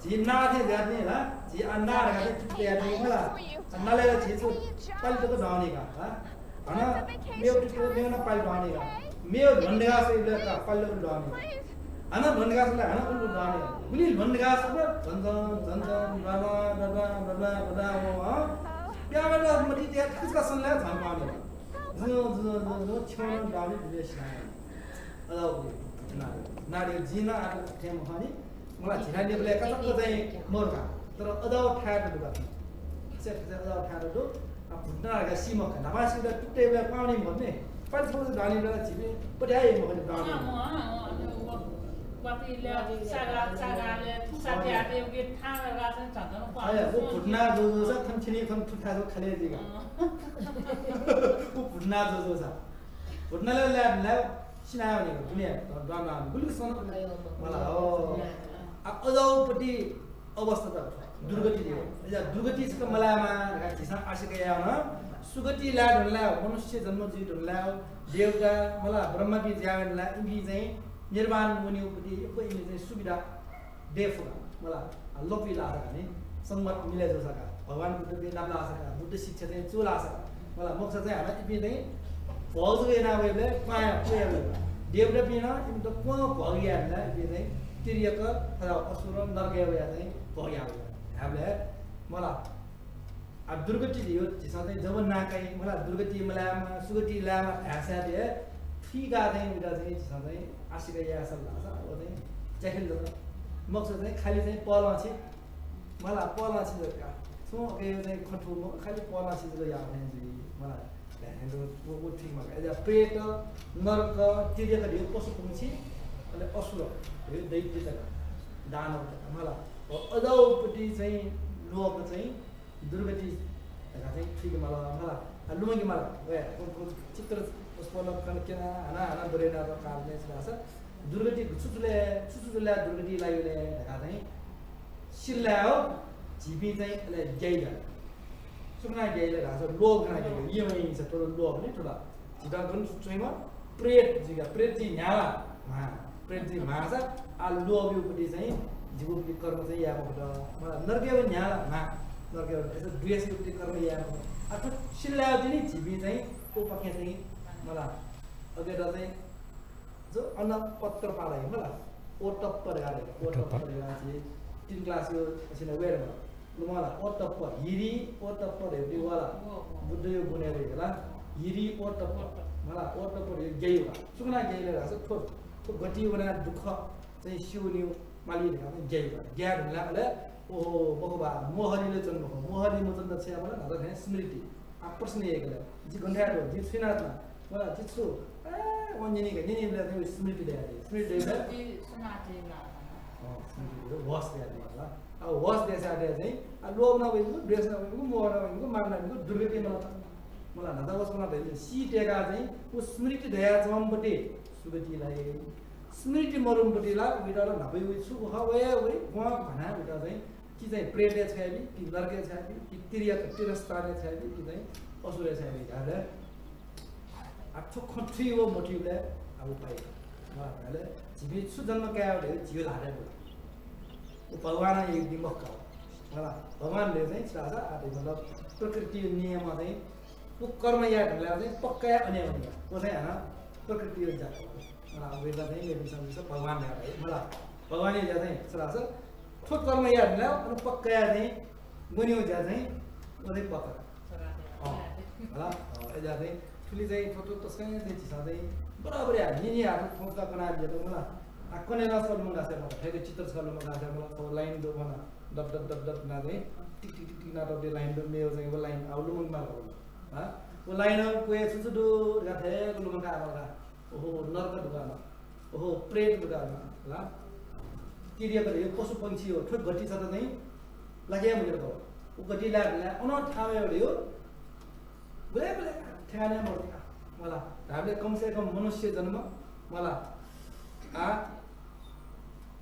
झी नाथे ज्यात नि ला, झी आ नार गाते चित्त यात नि ला। नाले झी छु पालित तो दाउने का, हा? हना मेव टिकु मेव ना पालि दाउने का। मेव ढोंडगा से ले का पालि दाउने। हना ढोंडगा से ले हना उलु दाउने। गुलि ढोंडगा से ले झन झन झन झन रदा रदा रदा रदा वो, हा? प्यावे ला मति ते खिचका सन ले झन पाउने। जो जो जो जो छ्यों दाउने विदेश ना। अदाउ नारे नारे जिना आत थे महनि। मला झिना नेबले कतक चाहिँ मरुका। तर अदाउ थाय् दुका। से अदाउ थाय् दु। आ भूतनालय का सीमा का। नापा सीमा टुटे बे पाउने महने। पालि थोर दानी बे झिबे पड्याए महने दानी। अया, वो भूतना जो जो सा थन छिनी थन थुथा जो खले दिगा। वो भूतना जो जो सा। भूतनालय लाय्, लाय् सिनायो भनेको दुनियाँ द्वान्द्वान गुलि सन मला हो। आ अजाउपट्टि अवस्था त दुर्गति दियो। अजा दुर्गति छक मलायमा धकाः झीसं आशिका याना। सुगति लाय् धुनलाय्, मनुष्य जन्म जुइ धुनलाय्, देवता मला ब्रह्मापिं ज्या धुनलाय्, इपिं चाहिँ निर्वाण मुनिउपट्टि यक्व इपिं चाहिँ सुविधा दे फु का। मला, आ, लपि लासा का नि, संगत मिले जूसा का, भगवान बुद्ध बे नाप लासा का, बुद्ध शिक्षा चाहिँ चू लासा का। मला, मोक्ष चाहिँ हानं इपिं चाहिँ भोग जक याना वयेबले क्वाया, क्वया वयेबले। देवतापिं नं इमित क्वं भोग यायेबले इपिं चाहिँ तिर्यक, अथवा असुर, नरकय् वया चाहिँ भोग यायेबले। धायेबले, मला, आ, दुर्गति धियो, झीसं चाहिँ जब नाकाइ, मला दुर्गति मलायमा, सुगति लायमा धायेसा दे, थुइका चाहिँ उता चाहिँ झीसं चाहिँ आशिका यायेसा धाःसा, अब चाहिँ ज्याखेल जक। मोक्ष चाहिँ खालि चाहिँ पलंछि, मला पलंछि जक का। छुं अके चाहिँ खँथु मखु, खालि पलंछि जक याः भने जुइ, मला। व, व ठीक मखु। अय्‌जुयाः प्रेत, नरक, तिर्यक धइगु पशुपंक्षी, अले असुर धइगु दैत्य तक, दानव तक, मला। व अज्याःगुपट्टि चाहिँ लोक चाहिँ दुर्गति धकाः चाहिँ थुइके माल, मला। आ, लुमंके माल। वया, व, व चित्र पुष्पलक कन केना, हाना, हाना, दुरे नातो काल ने छिलासा। दुर्गति छु छु ले, छु छु ले दुर्गति लायो ले धकाः चाहिँ सिल्लायो, झीपिं चाहिँ अले ग्याइला। सुकना ग्याइला धाःसा लोभ कना ग्याइला। ये वइ इसा थोड़ा लोभ नि थोड़ा। झीत गन सुचुइमा प्रेत जुइका, प्रेत जुइ न्ह्याला, म्हा, प्रेत जुइ म्हासा, आ लोभयुपट्टि चाहिँ जिगुपट्टि कर्म चाहिँ याये मखुत। मला नरकय् वइ न्ह्याला, म्हा, नरकय् वइ, अय्‌सा द्वेषयुपट्टि कर्म याये मखुत। आ थ्व सिल्लायो दिनि झीपिं चाहिँ व पखें चाहिँ, मला, अज्याःत चाहिँ जो अन पत्र पाला हे मला, ओतप्प धकाः हे, ओतप्प। ओतप्प धकाः चाहिँ तीन class यो असिना वेर मला। लुमला, ओतप्प, हिरि ओतप्प धइगु वाला। बुद्धयो गुणय् वइ हला। हिरि ओतप्प। मला, ओतप्प धइगु ग्याइवा। सुकना ग्याइला धाःसा थ्व, थ्व गति वना दुःख चाहिँ स्यू नि माली धकाः चाहिँ ग्याइवा। ग्याये धुनला अले, ओहो, मखु बा, मोहलिले च्वन मखु। मोहलि मच्वन त छ्या मला, धाःसा थें स्मृति। आ प्रश्न याइगु ला, जि गन थाय् दु, जि छु याना च्वना, मला, जि छु, ए, व न्यनी का, न्यनी बेला चाहिँ स्मृति दया दे। स्मृति दया दे। स्मृति सुनाते ला। अँ, स्मृति दया दे, होश दया दे, मला। आ होश देसा दे चाहिँ, आ लोभ ना वइगु, द्वेष ना वइगु, मोह ना वइगु, मान ना वइगु, दुर्गति मला। मला, न्हाचा होश मला दे, सी तेका चाहिँ, व स्मृति दया च्वंपट्टि सुगति लाइ। स्मृति मरुंपट्टि ला, वइता ला न्हापा वइ छु, वह, वया, वइ, वं भना, वइता चाहिँ, कि चाहिँ प्रेतय् छ्वयाबी, कि नरकय् छ्वयाबी, कि तिर्यक, तिरस्थानय् छ्वयाबी, कि चाहिँ असुरय् छ्वयाबी धाःसा, आ, थ्व खँ थुइ व मथुइ ला, आ, व पाइ। व धाःसा, झीपिं छु जन्म काये व धइगु झीगु ल्हातय् दु। व भगवानं यइगु मखु का। मला, भगवानले चाहिँ छु धाःसा, आ, मतलब, प्रकृतिया नियम चाहिँ, व कर्म याये धुनला चाहिँ पक्का या अने वने। व चाहिँ हानं प्रकृतिया ज्या। मला, वय्‌कः चाहिँ मेपिन्सं भगवान धयाः धाइ। मला, भगवानया ज्या चाहिँ छु धाःसा, थ्व कर्म याये धुनला, अन पक्का या चाहिँ, वनेगु ज्या चाहिँ, व चाहिँ पक्का। अँ, मला, अँ, अय्‌ज्या चाहिँ, थुलि चाहिँ थ्व, थ्व तसकं चाहिँ झीसं चाहिँ बराबर या, नि, नि, हात थ्व का कना बिया त मला। आ, कने ना छलु मंगा से मला, थ्व चित्र छलु मंगा से मला, थ्व line दु मला, डट, डट, डट, डट ना चाहिँ, टिक, टिक, टिक, टिक ना दु line दु, मेव चाहिँ, व line, आ, लुमंके माल। हाँ? व line क्वय् छु छु दु, गा थें लुमंका मला। ओहो, नरक दुकान। ओहो, प्रेत दुकान। ला? तिर्यक धइगु पशुपंक्षी हो। थ्व गति छता चाहिँ लागे मुगे हो। व गति लागे ला, अन थामे हो। गुले गुले ठेकाने मरु का। मला, धाबले कम से कम मनुष्य जन्म, मला। आ,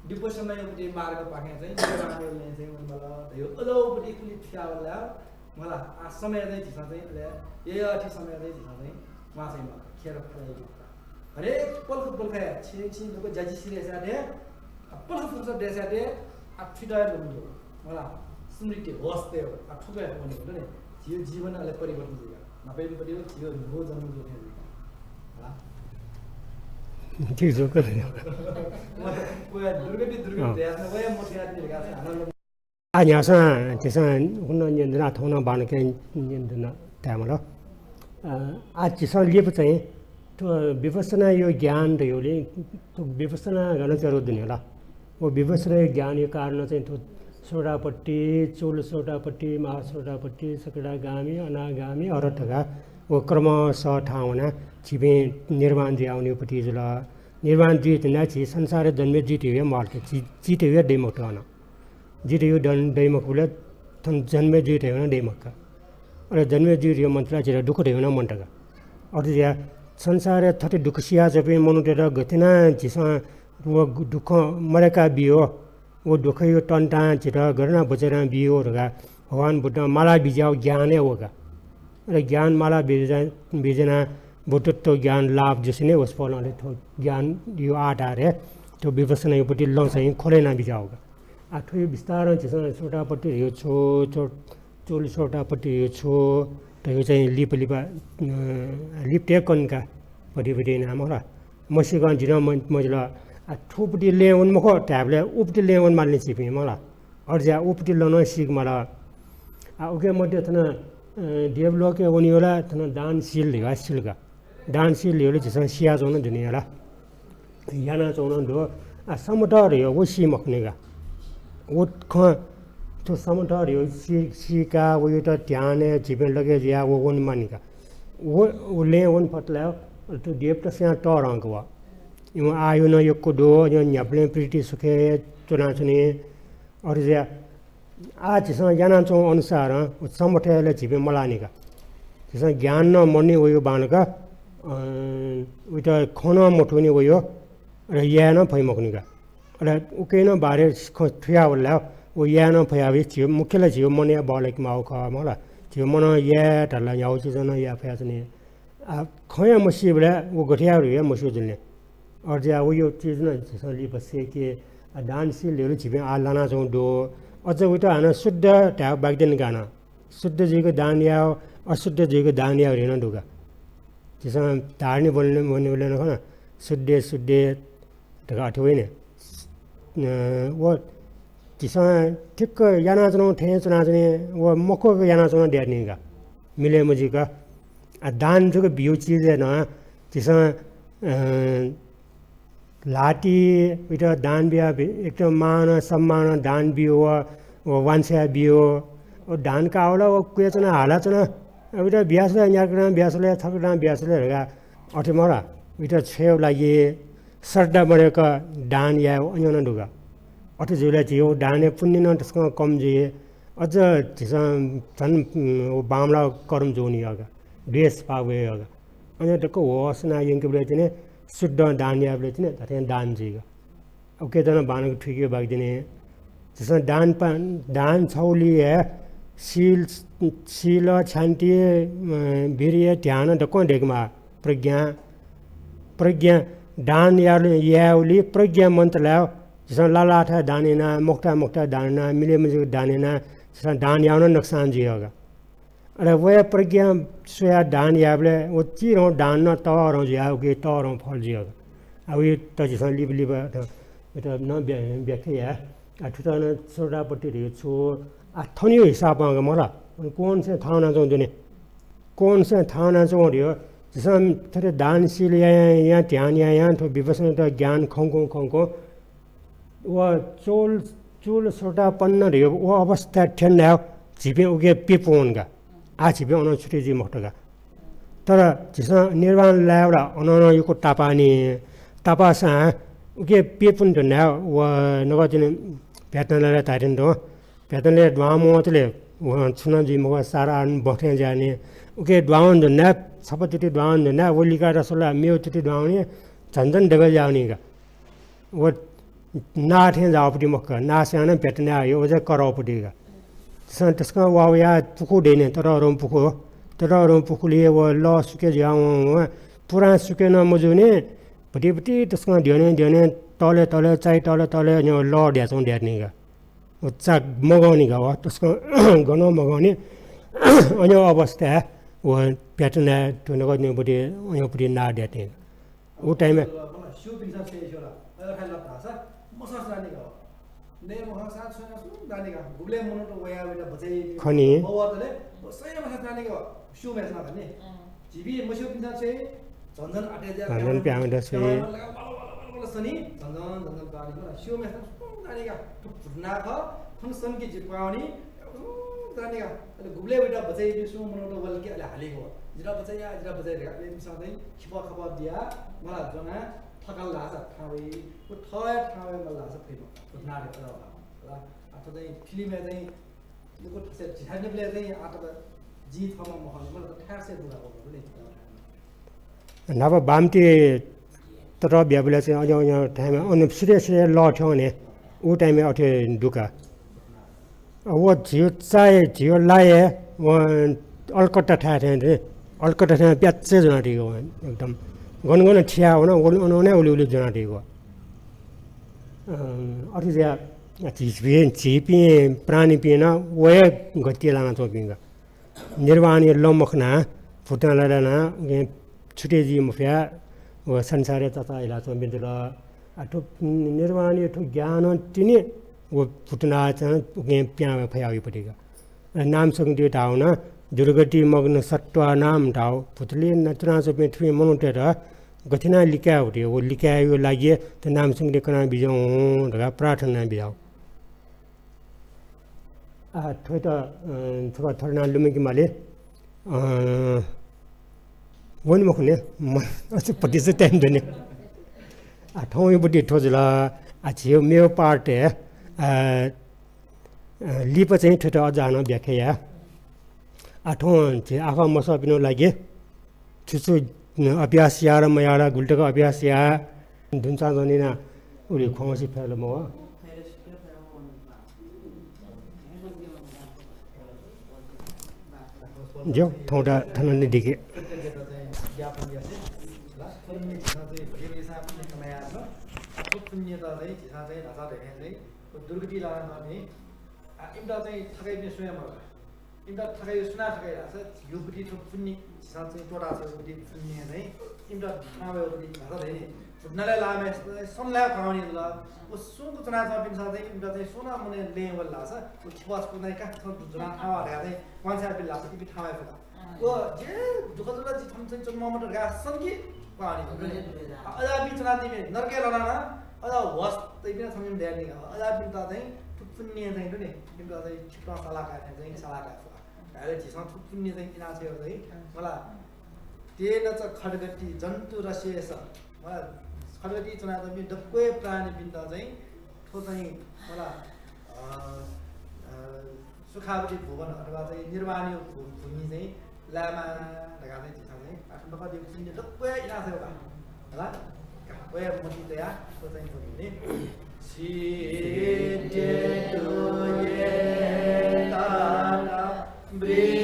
विपश्यनायुपट्टि मार्ग पाखें चाहिँ, निर्वाणयो लँय् चाहिँ, मला, धयो, अजौपट्टि कुलि फियावला, मला, आ, समय चाहिँ झीसं चाहिँ, अले, ययाथि समय चाहिँ झीसं चाहिँ, वा चाहिँ, मला, खेर फलाइ, मला। हरेक पलख पलखय्, छिं छिं दुःख ज्याजि सिरे स्यादे, आ, पलख फुर्सद दे स्यादे, आ, फिटाय् लुमंजो। मला, स्मृति, होश ते, आ, थुकय् वने, वने। झीयो जीवन अले परिवर्तन जुइगा। नपेम पति झीयो न्हू जन्म जुइगा। मला। ठीक जुक। वया दुर्गति, दुर्गति अँ। ध्यान, वया मोटिया दिले का, आनन्द आ, न्ह्याःसां झीसं हुन न्यने धुन, थौं नं बांलाक न्यने धुन धायेमाल। अ, आः झीसं लिपा चाहिँ थ्व विपश्यनायो ज्ञान धयागुलिं, थ्व विपश्यना गन च्वयागु दुने ला। व विपश्यनायो ज्ञानयो कारणं चाहिँ थ्व सोतापट्टि, चूल सोतापट्टि, महासोतापट्टि, सकदागामी, अनागामी, अरहत धकाः व क्रमशः थाहां वनाः झीपिं निर्वाण जुयावनीपट्टि जुल। निर्वाण जुइ धुनाः झी संसारय् जन्मे जुइ धयागु हे मखुत, झी, जुइ धयागु हे दइ मखुत अन। जुइ धयागु दन दइ मखुबलय् थन जन्मे जुइ धयागु नं दइ मखुत का। अले जन्मे जुइ धयागु मन्त ला झीत दुःख धयागु नं मन्त का। अथे जुयाः संसारय् थथे दुःख सियाच्वंपिं मनूतय्त गथे यानाः झीसं व दुःख मदय्का बियो, व दुःखयो तन्तां झीत गथे यानाः बचय् याना बियो धकाः भगवान बुद्धं माला बिज्याःगु ज्ञान हे व का। अले ज्ञान माला बिज्या-, बिज्यानाः बुद्धत्व ज्ञान लाभ जुसेंलि वसपोलं अले थ्व ज्ञानयो आधारय् थ्व विपश्यनायोपट्टि लँ चाहिँ खोले याना बिज्याःगु का। आ, थ्व बिस्तारं झीसं सोतापट्टि धयागु छु, चो-, चूल सोतापट्टि धयागु छु, धयागु चाहिँ लिपा लिपा, अ, लिपा तयेकन का, भति भति यानाः मला। मसीकं जिं नं म-, मजिल। आ, थुपट्टि लँय् वने मखु धायेबलय् उपट्टि लँय् वने माल नि झीपिं मला। अथे जुयाः उपट्टि लँ नं सीके माल। आ, उके मध्ये थन, अ, देवलोकय् वनेगु ला थन दान शील धयागु सिल का। दान शील धयागु ला झीसं सियाच्वंगु नं दु नि ला। यानाच्वंगु नं दु। आ, समथ धयागु व सी मखुनि का। व खँ, थ्व समथ धयागु सी, सीकाः वयात ध्यानय् झीपिं लगे जुयाः व वने मानि का। व, व लँय् वने फत ला, थ्व देवतसयां तःधंक व। इमिगु आयु नं यक्व दु, इमिगु न्ह्याबलें प्रीति सुखय् च्वनाच्वनी। अथे जुयाः आः झीसं यानाच्वंगु अनुसारं व समथय् ला झीपिं मलाःनि का। झीसं ज्ञान नं मदुनि वइगु बांलाक, अँ, उइत खँ नं मथूनि वइगु, अले याये नं फइ मखुनि का। अले उकिं नं बारे खँ थुयावल ला, व याये नं फयावइ, झीगु मुख्य ला झीगु मनया बहःलाके माःगु खः मला। झीगु मनं याये धाल ला न्ह्यागु चिज नं याये फयाच्वनी। आ, खँया मसीबलय् व गथे याये धुइया मस्यू जुल नि। अथे जुयाः वइगु चिज नं झीसं लिपा सय्के, आ, दान शील धइगु झीपिं आः लानाच्वंगु दु। अझ वइत हानं शुद्ध धायेगु बाकि दनि का हानं। शुद्ध जुइक दान यायेगु, अशुद्ध जुइक दान यायेगु धइगु नं दु का। झीसं धार्नी वने, वनेबलय् नं खन, शुद्धे शुद्धे धकाः अथे वइ नि। अ, व झीसं ठिक्क यानाच्वनागु थें च्वनाच्वने, व मखुक यानाच्वनागु दयाच्वनी का। मिले मजुइक। आ, दान जक ब्यूगु चिजय् नं झीसं, अ, ल्हातिइ उइत दान बियाः भि-, एकदम मान सम्मान दान ब्यू व, व वांछ्वया ब्यू। व दान काःगु ला व क्वय् च्वना हालाच्वना। उइत बियासल, न्याक्वदां बियासल, छकदां बियासल धकाः अथे मखु ला। उइत छ्वयेगु लागि श्रद्धा मदय्क दान यायेगु अज्याःगु नं दु का। अथे जुइबलय् झीगु दानया पुण्य नं तसकं कम जुइ। अझ झीसं झन, उम्, व बांमलाःगु कर्म जूगु नि का। द्वेष भाव वयेगु का। अन दक्व होस यानाः यंकेबलय् तिनि शुद्ध दान यायेबलय् तिनि धात्थें दान जुइगु। उकियात नं बांलाक थुइकेगु बाकि दनि। झीसं दान पा-, दान छगू लिइ हे शील, शील, क्षान्ति, अ, वीर्य, ध्यान दक्वं दय्केमाः। प्रज्ञा, प्रज्ञा दान याल-, यायेगुलिइ प्रज्ञा मन्त ला। झीसं लालाथाय् दान यानाः, मखुथाय् मखुथाय् दान यानाः, मिले मजुइक दान यानाः झीसं दान याःगु नं नोक्सान जुइगु का। अले वया प्रज्ञा स्वयाः दान यायेबलय् व चिधंगु दान नं तःधंगु जुयाः उकी तःधंगु फल जुइ। आ, उइत झीसं लिपा लिपा नं व्या-, व्याख्या याये। आ, थुत नं श्रोतापत्ति धइगु छु, आ, थनया हिसाबं का मखु ला। कोनसे थाहां वनाच्वंगु दु नि। कोनसे थाहां वनाच्वंगु धइगु। झीसं थथे दान शील यायां, यायां, ध्यान यायां, थ्व विपश्यनायात ज्ञान खंकुं खंकुं व चूल, चूल श्रोतापन्न धइगु व अवस्थाय् थ्यन धायेगु झीपिं उकी पिपुं वन का। आः झीपिं अनं छुटे जुइ मखुत का। तर झीसं निर्वाण लायेगु ला अनं नं यक्व तापाःनि। तापाःसां उकी पिपुं वन धायेगु व नकतिनि भ्यातनालय् धाःथें तुं। भ्यातनालय् दुहां मवंतले व छुं नं जुइ मखु, सारा बहथें ज्याःनि। उकी दुहां वन धायेगु, छपा तुति दुहां वन धायेगु, व लिकाः तसं ला मेगु तुति दुहां वनी, झन झन दबय् ज्याःनि का। व नाः थें जाःगु पति मखु का, नाःसां नं भ्यातनाय् हइ, व चाहिँ करःगु पति का। झीसं तसकं वा वयाः पुखू दइनि, ततःधंगु पुखू। ततःधंगु पुखूलिइ व लः सुके जुयाः वं वं पुरां सुके नं मजूनि, भति भति तसकं द्यने द्यने तःले तःले, चाय् तःले तःले नं लः दयाच्वंगु दयाच्वनी का। व चा मगंनि का, व तसकं गनं मगंनि। अज्याःगु अवस्थाय् व भ्यातनाय् थ्व नकतिनि पति, अज्याःगु पति नाः दयाच्वनी का। उ time-य् मला स्यूपिन्सं छ्वये स्यू ला, अय् थाय् लात धाःसा मसंस दानि का। नये मखंसां छुं यानाः सुं दानि का। गुबलें मनूत वयाः वयाः बचय् खनी। मवतले व सय मसंस दानि का। स्यूम्हेसिनं खनी। अँ। झीपिं मस्यूपिन्सं छ्वये, झन झन अथे ज्या झन झन प्याहां वने दत छ्वये। प्याहां वने दत, बल बल बल बल सनी, झन झन झन झन दानि मला स्यूम्हेसिनं सुं दानि का। थ्व भूतनाः खः, थन सनकि जि प्वावनी, सुं दानि का। अले गुबलें वयाः बचय् याइपिं सुं मनूत वल कि अले हालीगु। जितः बचय् या, जितः बचय् या धकाः अले इमिसं चाहिँ खिपः खपः बियाः मला ज्वनाः थकाल धाःसा थाहां वइ, व थःया थाहां वये मल धाःसा फइ मखु। भूतनाः रे अथवा ला। आ, थ्व चाहिँ फिल्मय् चाहिँ यक्व थथे झिथानिबलय् चाहिँ आ, तब जिं थःम्हं मखं, मला त थाय् से दुगा बल बल। न्हापा बामति ततः बियाबलय् चाहिँ अज्याःगु अज्याःगु time-य् अन सिधय् सिधय् लः थ्यंगु नि, उ time-य् अथे दु का। व झीगु चाय्, झीगु लाय्, व अलकट्टा थाय् थें दु नि। अलकट्टा थें प्याच्चय् ज्वनातइगु व एकदम। गन गन थियाः वन, वन, वन, वन, उलि उलि ज्वनातइगु। अँ, अथे जुयाः झीपिं, झीपिं प्राणीपिं नं व हे गतिइ लानाच्वंपिं का। निर्वाणया लँ मखनाः भूतनालय् लानाः उकिं छुटे जुइ मफयाः व संसारय् चचाः हिलाच्वंपिं जुल। आ, थ्व निर्वाणया थ्व ज्ञानं तिनि व भूतनाः चाहिँ उकिं पिहां वये फयाः वइपति का। अले नाम संगीतय् धाःगु नं दुर्गति मग्न सत्त्वानां धाःगु, भूतलय् न-, च्वनाच्वंपिं थुपिं मनूतय्त गथे यानाः लिकाये फइ, व लिकायेगु लागि थ्व नाम संगीत कना बिज्याहुँ धकाः प्रार्थना याना बिज्याहुँ। आ, थ्वयात, अ, थुका थथे यानाः लुमंके माली। अ, वने मखु नि, म अझ पट्टि चाहिँ time दनि। आ, थौंया पट्टि थ्व जुल, आ, झीगु मेगु part-य्, आ, अ, लिपा चाहिँ थुइत अझ हानं व्याख्या या। आ, थौं झी आखः मसःपिनिगु लागि छु छु, अ, अभ्यास या र मया र गुलि तक अभ्यास या, दुनुसां जनिना उलि खंगुसि फय् ला मवः। ज्यू, थौंता थन निदिके। ज्ञापन यासे, ल, पुण्य झीसं चाहिँ भोलि बेलसां पुण्य कमाया ल, थ्व पुण्यत चाहिँ झीसं चाहिँ न्हाचः धयाथें चाहिँ दुर्गति लानातःपिं, आ, इमित चाहिँ थकाइपिं सुयां मरु। इमित थकाइ सुनां थकाइ धाःसा, झीगु पट्टि थ्व पुण्य, झीसं चाहिँ त्वःताछ्वःगु पट्टि पुण्य चाहिँ इमित थाहां वयेगु पट्टि न्हाचः धयानि। भूतनालय् लाःम्हय्सित चाहिँ सनलाय् खंवनी जुल। व सुंक च्वनाच्वंपिन्सं चाहिँ इमित चाहिँ सुनां मनय् लँय् वल धाःसा, व खिपः छपु चाहिँ का थन ज्वनाः थाहां वा धयाः चाहिँ वांछ्वया बिल धाःसा इपिं थाहां वये फु का। व जे दुःख जुल, जि थन चाहिँ च्वने ममत धकाः सनकि खंवनी। अजापिं च्वनादीपिं नरकय् लानाः नं अजा होस तइपिं थन दयानि का। अजापिन्त चाहिँ थ्व पुण्य चाहिँ दु नि, इमित चाहिँ छिकपिन्सं सल्लाह काये थें चाहिँ सल्लाह काये फु का। धायेले झीसं थ्व पुण्य चाहिँ इनाछ्वयेगु चाहिँ, मला, तेन च खड्गति जन्तुरशेष, मला, खड्गति च्वनातःपिं दक्व हे प्राणीपिन्त चाहिँ थ्व चाहिँ, मला, अ, अ, सुखावती भुवन अथवा चाहिँ निर्वाणया भू-, भूमि चाहिँ लायेमा धकाः चाहिँ झीसं चाहिँ आखा नकतिगु पुण्य दक्व हे इनाछ्वयेगु का। हला? का, व हे मतिइ तयाः थ्व चाहिँ थ्व नि। सिद्ध्येतु एतानां वृ-